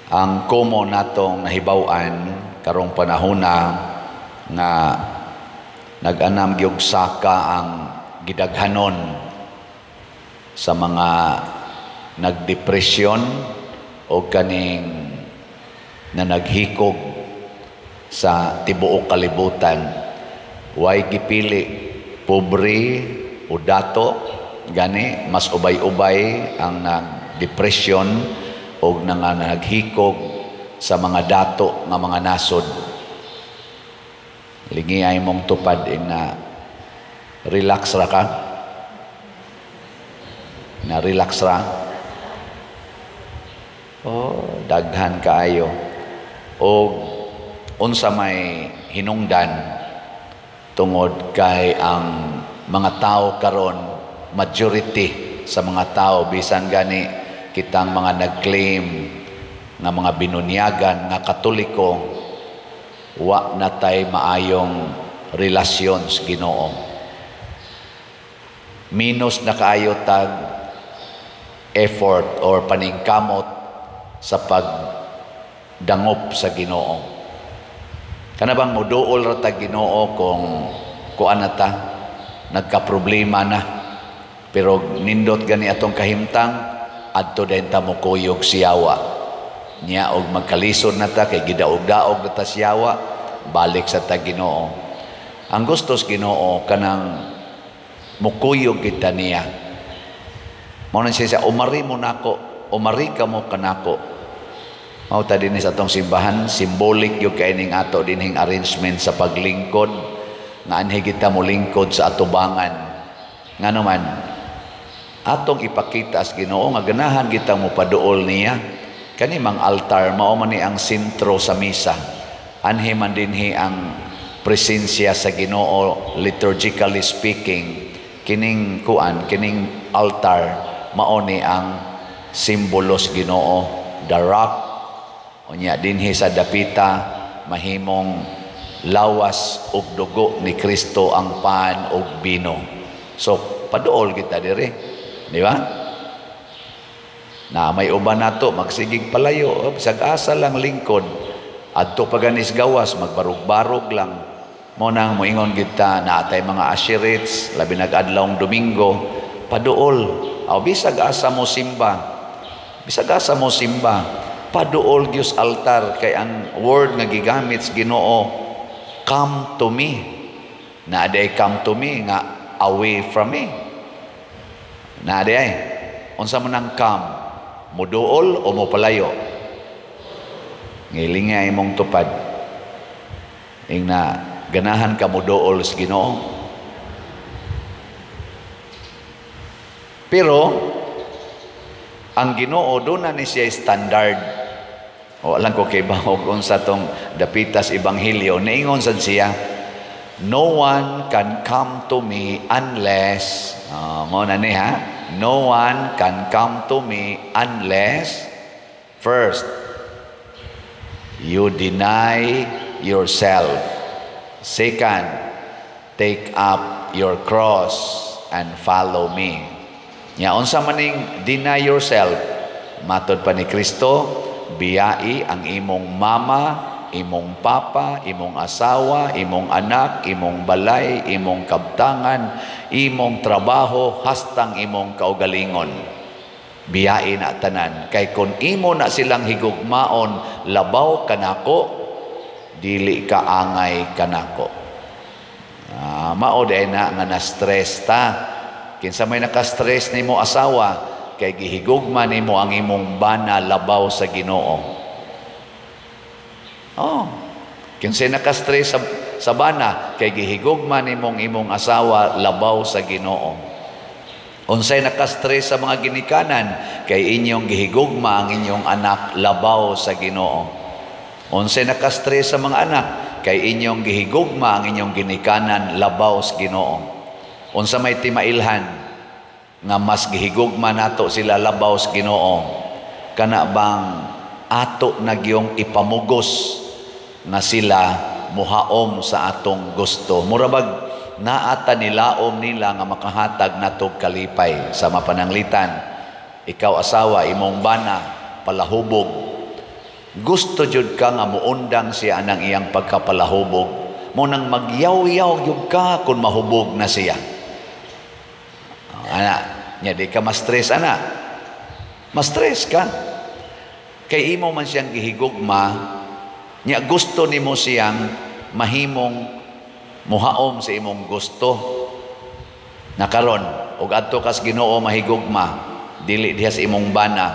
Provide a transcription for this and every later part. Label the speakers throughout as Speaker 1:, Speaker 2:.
Speaker 1: Ang common natong nahibaw-an karong panahona nga nag-anam gyud saka ang gidaghanon sa mga nagdepresyon o kaning na naghikog sa tibuok kalibutan. Way gipili pobre o dato, gani mas ubay-ubay ang nagdepresyon o nga naghikog sa mga dato nga mga nasod. Lingi ay mong tupad na relax ra ka, na relax ra. Oh, daghan kaayo. Og unsa may hinungdan? Tungod kay ang mga tao karon, majority sa mga tao, bisan gani kitang mga nag-claim nga mga binunyagan nga Katoliko, wa na tay maayong relasyon sa Ginoo. Minus na kaayo tag effort or paningkamot sa pagdangop sa Ginoo. Kana bang muduol ra tag Ginoo kung kuan na ta, nagka-problema na. Pero nindot gani atong kahimtang, adto din ta mokuyog siyawa. Nya og magkalisod na ta kay gidaog-daog na ta siyawa, balik sa ta Ginoo. Ang gusto sa Ginoo, kanang mukuyog kita niya. Mao na siya, "Umari mo nako, umari ka mo kanako." Mao ta dinhi sa atong simbahan, symbolic gyud kay ning ato dinhing arrangement sa paglingkod nga anhi kita molingkod sa atubangan. Ngano man atong ipakita sa Ginoo nga ganahan kita mopaduol niya. Kani mang altar, mao man ni ang sentro sa misa. Anhi man dinhi ang presensya sa Ginoo, liturgically speaking. Kining kuan, kining altar, mao ni ang simbolo sa Ginoo, the rock. Unya dinhi sa dapita mahimong lawas ug dugo ni Kristo ang pan ug bino. So paduol kita diri, di ba? Na may uban nato magsigig palayo, oh, bisag asa lang lingkod. Adto pa ganis gawas, magbarug-barug lang. Mo nang moingon kita na atay mga usherates, labi nag adlawng Domingo, paduol. Aw bisag asa mo simba. Bisag asa mo simba, paduol gyud altar kay ang word nga gigamit sa Ginoo, "Come to me." Na aday "come to me" nga "away from me"? Na aday unsa man ang "come"? Muduol o mopalayo? Ngilinga imong tupad. Ing na ganahan ka muduol sa Ginoo? Pero ang Ginoo, doon na ni siya standard. O alam ko kay bahog unsa tong dapitas ebanghelyo, niingon sad siya, "No one can come to me unless," mo na ni ha, "no one can come to me unless first you deny yourself. Second, take up your cross and follow me." Nya unsa maning "deny yourself"? Matod pa ni Kristo, biyai ang imong mama, imong papa, imong asawa, imong anak, imong balay, imong kabtangan, imong trabaho, hastang imong kaugalingon. Biyai na tanan. Kay kung imo na silang higugmaon labaw kanako, dili ka angay kanako. Mao diay na nga na-stress ta. Kinsa may naka-stress nimo asawa kay gihigugma nimo ang imong bana labaw sa Ginoo. Oh. Kinsa naka-stress sa bana kay gihigugma nimong imong asawa labaw sa Ginoo. Unsay naka-stress sa mga ginikanan kay inyong gihigugma ang inyong anak labaw sa Ginoo. Unsay naka-stress sa mga anak kay inyong gihigugma ang inyong ginikanan labaw sa Ginoo. Unsa may timailhan nga mas gihigugma nato sila labaw sa Ginoo? Kana bang ato nagyong ipamugos nga sila muhaom sa atong gusto? Mura bag naata nilaom nila nga makahatag natog kalipay sa mapananglitan. Ikaw asawa, imong bana palahubog. Gusto jud ka nga muundang siya anang iyang pagkapalahubog. Mo nang magyaw-yaw jud ka kung mahubog na siya. Ana, nya di ka ma-stress ana. Ma-stress ka. Kay imo man siyang gihigugma, nya gusto nimo siyang mahimong muhaom sa imong gusto. Nakaron, ug adto kas Ginoo mahigugma, dili diha sa imong bana,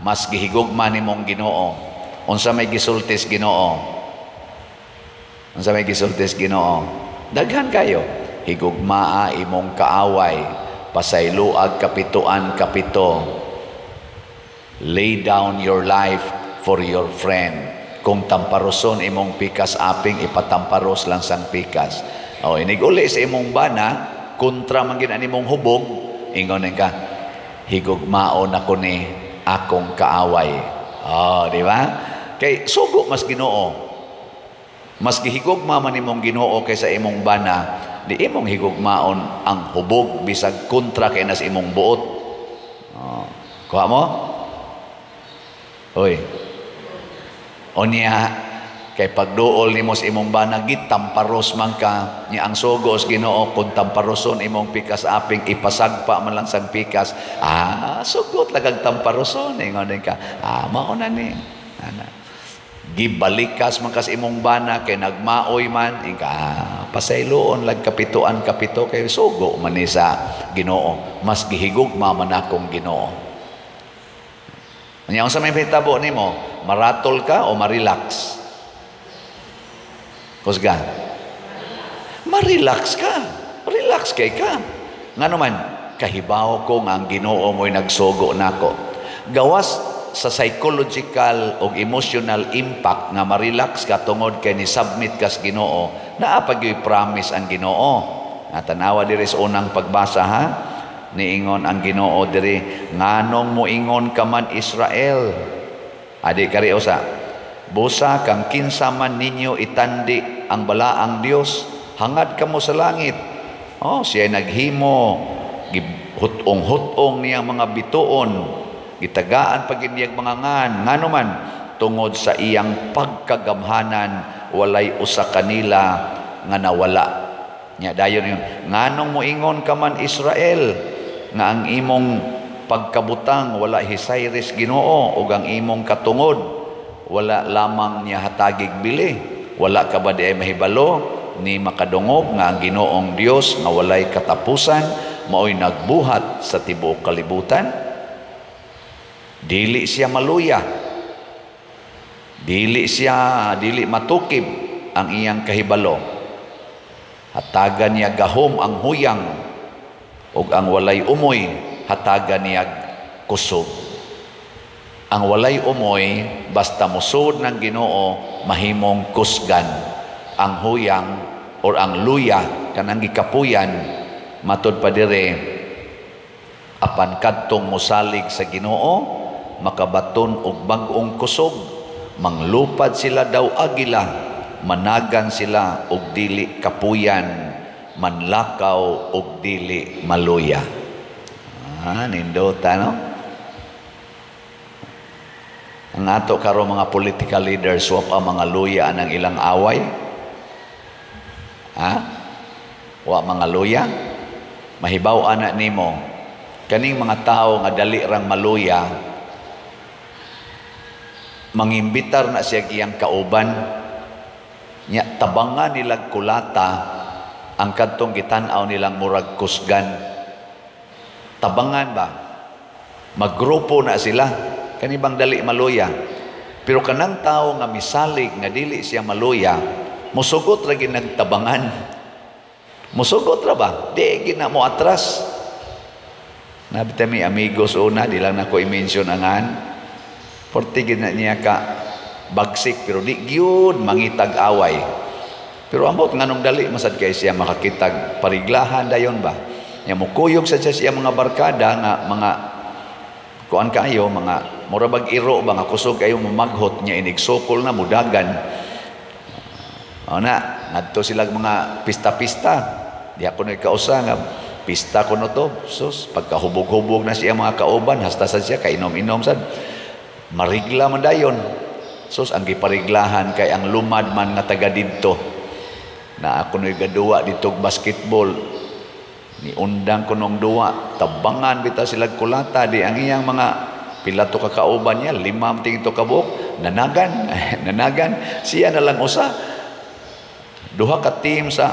Speaker 1: mas gihigugma nimong Ginoo. Unsa may gisultis Ginoo? Unsa may gisultis Ginoo? Daghan kayo. Higugmaa imong kaaway, pasayloag kapituan kapito. Lay down your life for your friend. Kung tamparoson imong pikas aping, ipatamparos lang sang pikas. O, inig-uli sa imong bana, kontra man gid imong hubog, ingon ka, higugmaon ako ni akong kaaway. Oh, di ba? Kay sugo mas Ginoo. Mas gihigugma man imong Ginoo kaysa imong bana, di imong higugmaon ang hubog bisag kontra kay nas imong buot. Oh, kuha mo? Oy. Unya kay pagduol nimo sa imong bana, gitamparos man ka nya ang sugo sa Ginoo kung tamparoson imong pikas aping, ipasagpa man lang sang pikas. Ah, sugot lagag tamparoson, ingon ka. Ah, mao na ni. Ana. Gibalikas man kas imong bana kay nagmaoy man ika, ah, pasayloon lag kapituan kapito kay sugo man ni sa Ginoo. Mas gihigugma man akong Ginoo. Nya unsa may hitabo nimo? Maratol ka o ma-relax? Kusga. Ma-relax ka. Relax kay ka. Ngano man, kahibaw ko nga ang Ginoo mo'y nagsugo nako. Gawas sa psychological o emotional impact nga ma-relax ka tungod kay ni submit kas Ginoo, naa pa gyuy promise ang Ginoo. Nga tanawa diri sa unang pagbasa ha. Niingon ang Ginoo diri, nganong moingon ka man Israel? Adi kari usa. Busa kang kinsa man ninyo itandi ang balaang Dios, hangad kamo sa langit. Oh, siya naghimo, hutong-hutong niyang mga bituon, gitagaan pag niyang mga ngan, ngano man tungod sa iyang pagkagamhanan walay usa kanila nga nawala. Nya dayon yun, nganong moingon ka man Israel nga ang imong pagkabutang wala hisayris Ginoo ug ang imong katungod wala lamang niya hatagig bili? Wala ka ba di ay mahibalo ni makadungog nga ang Ginoong Dios nga walay katapusan maoy nagbuhat sa tibuok kalibutan? Dili siya maluya, dili siya dili matukib ang iyang kahibalo. Hatagan niya gahom ang huyang ug ang walay umoy hatagan niya kusog. Ang walay umoy basta musod ng Ginoo mahimong kusgan. Ang huyang or ang luya kanang gikapuyan matud pa dire, apan kadtong mosalig sa Ginoo makabaton og bag-ong kusog, manglupad sila daw agila, managan sila og dili kapuyan, manlakaw og dili maluya. Ah, nindota no? Ang ato karon mga political leaders, wa pa mga luya anang ilang away. Ha? Wa mga luya? Mahibaw ana nimo kaning mga tawo nga dali rang maluya, mangimbitar na siya iyang kauban nya tabangan nilang kulata ang kadtong gitan-aw nilang murag kusgan. Tabangan ba? Maggrupo na sila. Kani bang dali maluya? Pero kanang tawo nga misalig nga dili siya maluya, musugot ra gid nagtabangan. Musugot ra ba? Di gid na mo atras. Nabita mi amigos una, di lang nako i-mention angan. Porti gid na niya ka bagsik pero di gyud mangitag away. Pero ambot nganong dali masad kay siya makakitag pariglahan dayon ba? Nya mukuyog sa siya mga barkada nga mga kuan kaayo, mga mura bag iro ba nga kusog kayo mamaghot niya inigsukol na mudagan. O na, ngadto sila mga pista-pista. Di ako nagkausa nga pista ko no to. Sus, pagkahubog-hubog na siya mga kauban, hasta sa siya kainom-inom sad. Marigla man dayon. Sus, ang gipariglahan kay ang lumad man nga taga didto. Na ako no'y gaduwa dito basketball. Ni undang ko nung duwa, tabangan bitaw sila kulata di ang iyang mga pila to kakauban niya, lima ting to kabuok, nanagan, nanagan, siya na lang usa. Duha ka team sa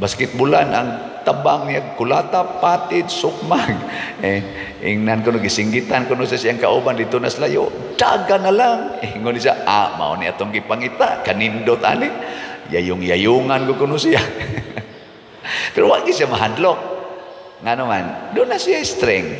Speaker 1: basketballan ang tabang niya kulata, patid, sukmag. Eh, ingnan ko no, gisinggitan ko no sa siyang kauban dito na slayo, daga na lang. Ingon siya, ah, mao ni atong gipangita, kanindot ani. Yayong-yayungan ko kuno siya. Pero wag siya mahadlok. Nga naman, doon na siya strength,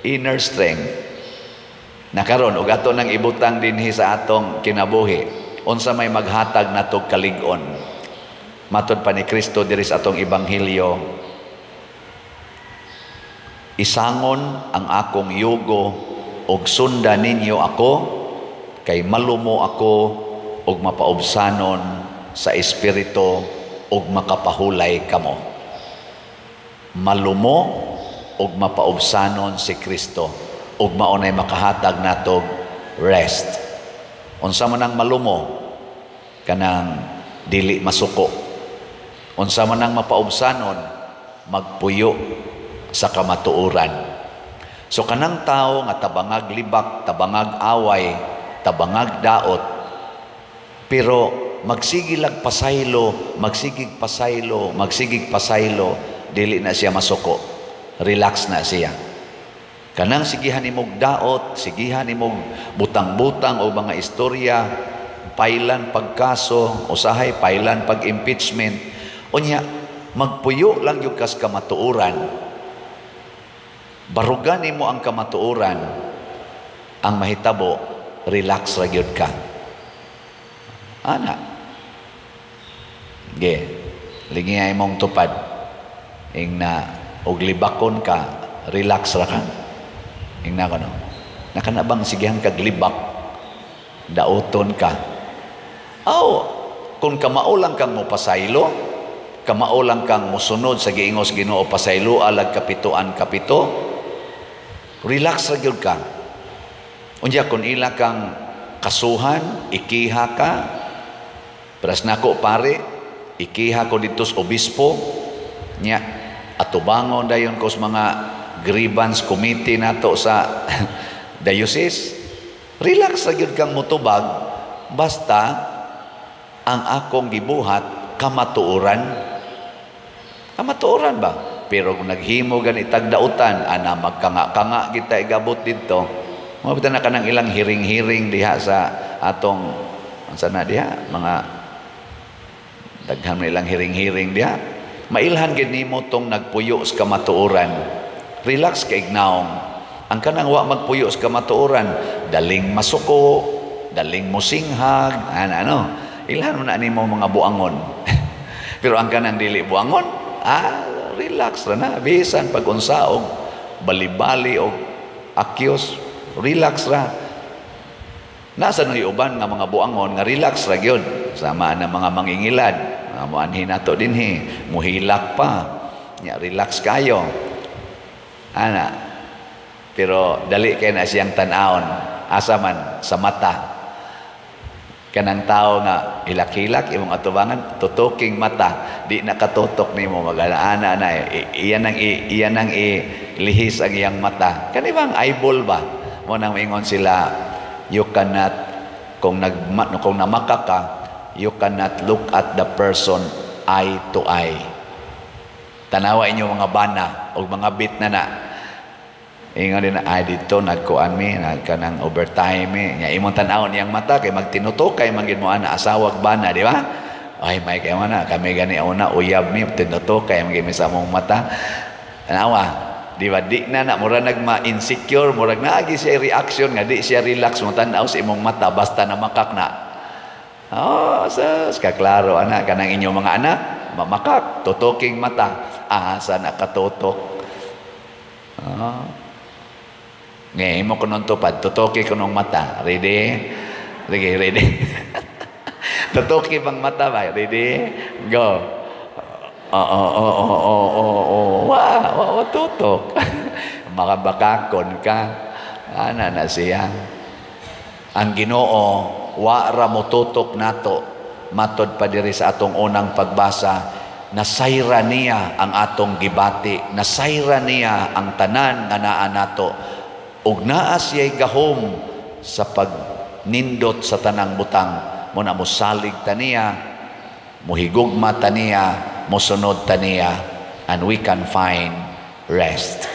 Speaker 1: inner strength. Nakaron og ato nang ibutang dinhi sa atong kinabuhi, unsa may maghatag natog kalig-on? Matod pa ni Kristo diri sa atong ebanghelyo, isangon ang akong yugo og sunda ninyo ako, kay malumo ako og mapaubsanon sa espiritu og makapahulay kamo. Malumo og mapaubsanon si Kristo ug mao nay makahatag natog rest. Unsa man ang malumo? Kanang dili masuko. Unsa man ang mapaubsanon? Magpuyo sa kamatuoran. So kanang tao nga tabangag libak, tabangag away, tabangag daot, pero magsigilag pasaylo, magsigig pasaylo, magsigig pasaylo, dili na siya masuko. Relax na siya. Kanang sigihan nimog daot, sigihan nimog butang-butang o mga istorya, pailan pagkaso, usahay pailan pag-impeachment. Unya, magpuyo lang yung kas kamatuoran. Barugan nimo ang kamatuoran, ang mahitabo, relax ra gyud ka. Ana. Ge, lingi imong tupad. Ing na og libakon ka, relax ra ka. Ing na kono. Nakana bang sigihan kag libak, daoton ka. Aw, kung kamao lang kang mopasaylo, kamao lang kang mosunod sa giingos Ginoo, pasaylo alag kapitoan kapito, relax ra gyud ka. Unya kung ila kang kasuhan, ikiha ka. Pras nako pare, ikiha ko dito sa obispo nya, atubangon dayon ko sa mga grievance committee nato sa diocese. Relax ra gyud kang motubag basta ang akong gibuhat kamatuoran. Kamatuoran ba? Pero kung naghimo gani tagdautan, ana magkanga-kanga kita igabot didto. Mao bitaw na kanang ilang hiring-hiring diha sa atong unsa na diha, mga daghan man ilang hiring-hiring diha. Mailhan gid nimo tong nagpuyo sa kamatuoran. Relax kay ignaong. Ang kanang wa magpuyo sa kamatuoran, daling masuko, daling musinghag, ana ano. Ilhan mo na nimo mga buangon. Pero ang kanang dili buangon, relax ra na. Bisan pag unsa og bali-bali og akyos, relax ra. Nasa nang uban nga mga buangon nga relax ra gyud. Sama na mga mangingilad, mga moanhi nato dinhi, muhilak pa. Nya relax kayo. Ana. Pero dali kay na siyang tan-awon, asa man sa mata. Kanang tao nga hilak-hilak imong atubangan, tutuking mata, di nakatutok nimo magana na iyan ang ilihis ang iyang mata. Kani bang eyeball ba? Mo nang maingon sila, you cannot, kung namaka ka, you cannot look at the person eye to eye. Tanawa inyo mga bana o mga bit na na. Ingon din na, ay dito, nagkuan mi, nagkanang overtime mi. Nya imong tan-awon iyang mata, kay magtinutukay, magin mo ana, asawag bana, di ba? Ay, may kayo na, kami gani una, uyab mi, tinutukay, magin mi sa among mata. Tanawa, di ba? Di na na, mura nagma-insecure, murag naagi siya reaction, nga di siya relax, mo tan-aw sa imong mata, basta namakak na. Oh, sus, kaklaro, ana, kanang inyong mga anak, mamakak, tutuking mata, asa nakatutok. Oh. Ngayon mo kunong tupad, tutuki kunong mata. Ready? Ready, ready. Tutuki bang mata ba? Ready? Go. Oo. Wah, wah, tutok. Makabakakon ka. Ana na siya. Ang Ginoo, Wa ra motutok nato. Matod pa diri sa atong unang pagbasa, nasayra niya ang atong gibati, nasayra niya ang tanan nga naa nato, ug naa siya'y gahom sa pagnindot sa tanang butang. Mao na mosalig ta niya, mohigugma ta niya, mosunod ta niya, and we can find rest.